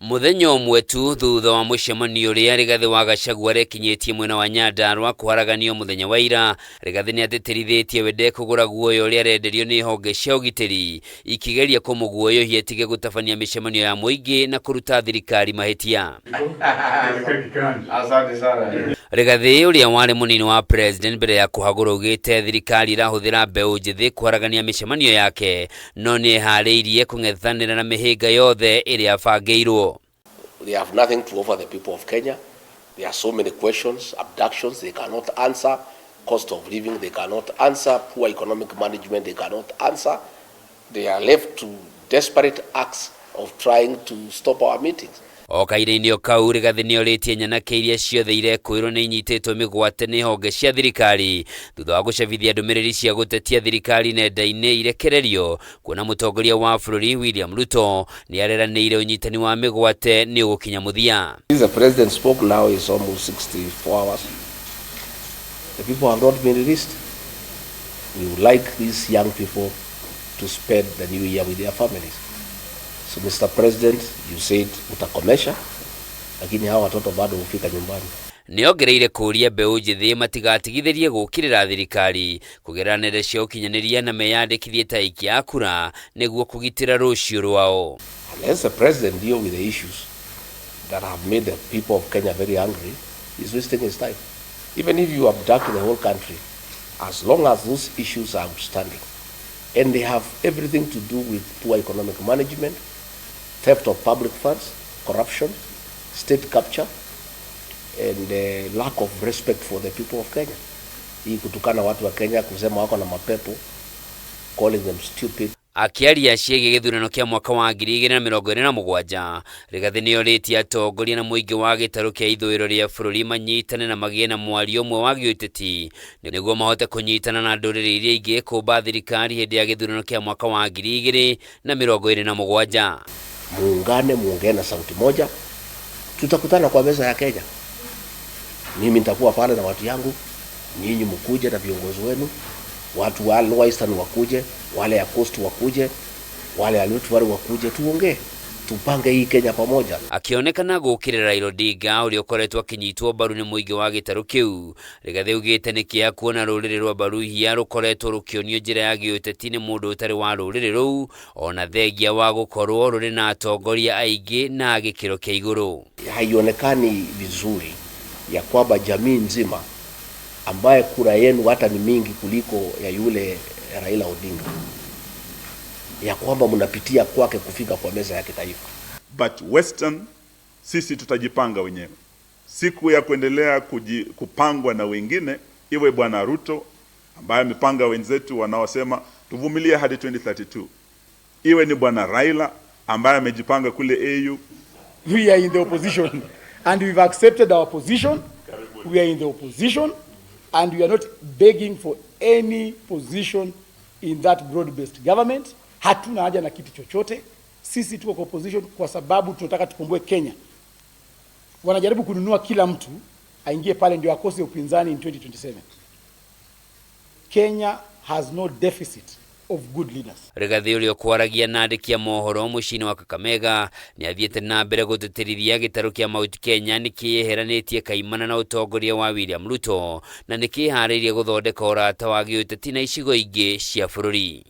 Mũthenya ũmwe tu thutha wa mũcemanio ũrĩa Rigathĩ wa Gachagua arekinyĩtie mwena wa Nyandarua kũharaganio mũthenya wa ira, Rigathĩ nĩ atĩtĩrithĩtie we ndekũgũra guoya ũrĩa arenderio nĩ honge cia ũgitĩri ikĩgeria kũmũguoyohia atige gũtabania mĩcemanio ya mũingĩ na kũruta thirikari mahĩtia. Rigathĩ ũrĩa warĩ mũnini wa president mbere ya kũhagũrwo augĩte thirikari ĩrahũthĩra mbeũ njĩthĩ kũharagania mĩcemanio yake no nĩ eharĩirie kũng'ethanĩra na mĩhĩnga yothe ĩrĩa abangĩirwo. They have nothing to offer the people of Kenya. There are so many questions, abductions they cannot answer, cost of living they cannot answer, poor economic management they cannot answer. They are left to desperate acts of trying to stop our meetings. O kahinda-inĩ o kau, Rigathĩ nĩorĩtie nyanake iria ciothe irekũĩrwo nĩ inyitĩtwo mĩgwate nĩ honge cia thirikari thutha wa gũcabithia ndũmĩrĩri cia gũtetia thirikari nenda-inĩ irekererio kuona mũtongoria wa bũrũri William Ruto nĩ areranĩire ũnyitani wa mĩgwate nĩ ũgũkinya mũthia. Since the president spoke now is almost 64 hours. The people have not been released. We would like these young people to spend the new year with their families. So Mr. President, you said utakomesha, lakini hawa watoto bado hufika nyumbani. Nĩongereire kũũria mbeũ njĩthĩ matigatigithĩrie gũũkĩrĩra thirikari kũgerera nenda cia ũkinyanĩria na meyandĩkithie ta aikia a kura nĩguo kũgitĩra rũciũ rwao. Unless the president deal with the issues that have made the people of Kenya very angry, he's wasting his time. Even if you abduct the whole country, as long as those issues are outstanding, and they have everything to do with poor economic management, theft of public funds, corruption, state capture, and lack of respect for the people of Kenya. Hii kutukana watu wa Kenya, kusema wako na mapepo, calling them stupid. Akĩaria ciĩgiĩ gĩthurano kĩa mwaka wa 2027, Rigathĩ nĩorĩtie atongoria na mũingĩ wa gĩtarũ kĩa ithũĩro rĩa bũrũri manyitane na magĩe na mwario ũmwe wa gĩũteti nĩguo mahote kũnyitana na ndũrĩrĩ iria ingĩ kũmba thirikari hĩndĩ ya gĩthurano kĩa mwaka wa 2027. Muungane, muongee na sauti moja, tutakutana kwa meza ya Kenya. Mimi nitakuwa pale na watu yangu, nyinyi mkuje na viongozi wenu, watu wa Lower Eastern wakuje, wale ya Coast wakuje, wale ya Rift Valley wakuje, tuongee, tupange hii Kenya pamoja. Akĩonekana gũũkĩrĩra Raila Odinga ũrĩa ũkoretwo akĩnyitwo mbaru nĩ mũingĩ wa gĩtarũ kĩu, Rigathĩ augĩte nĩ kĩeha kuona rũrĩrĩ rwa Baluhia rũkoretwo rũkĩonio njĩra ya gĩũteti nĩ mũndũ ũtarĩ wa rũrĩrĩ rũu ona thengia wa gũkorwo rũrĩ na atongoria aingĩ na a gĩkĩro kĩa igũrũ. Haionekani vizuri ya kwamba jamii nzima ambaye kura yenu hata ni mingi kuliko ya yule Raila Odinga, ya kwamba mnapitia kwake kufika kwa meza ya kitaifa. But Western sisi tutajipanga wenyewe. Siku ya kuendelea kupangwa na wengine, iwe Bwana Ruto ambaye amepanga wenzetu wanaosema tuvumilie hadi 2032, iwe ni Bwana Raila ambaye amejipanga kule AU. We are in the opposition and we've accepted our position. We are in the opposition and we are not begging for any position in that broad-based government. Hatuna haja na kitu chochote. Sisi tuko kwa opposition kwa sababu tunataka tukomboe Kenya. Wanajaribu kununua kila mtu aingie pale ndio akose upinzani in 2027. Kenya has no deficit of good leaders. Rigathĩ ũrĩa ũkwaragia na andĩki a mohoro mũciĩ-inĩ wa Kakamega nĩ athiĩte na mbere gũtĩtĩrithia gĩtarũ kĩa Mount Kenya nĩ kĩyeheranĩtie kaimana na ũtongoria wa William Ruto na nĩ kĩharĩirie gũthondeka ũrata wa gĩũteti na icigo ingĩ cia bũrũri.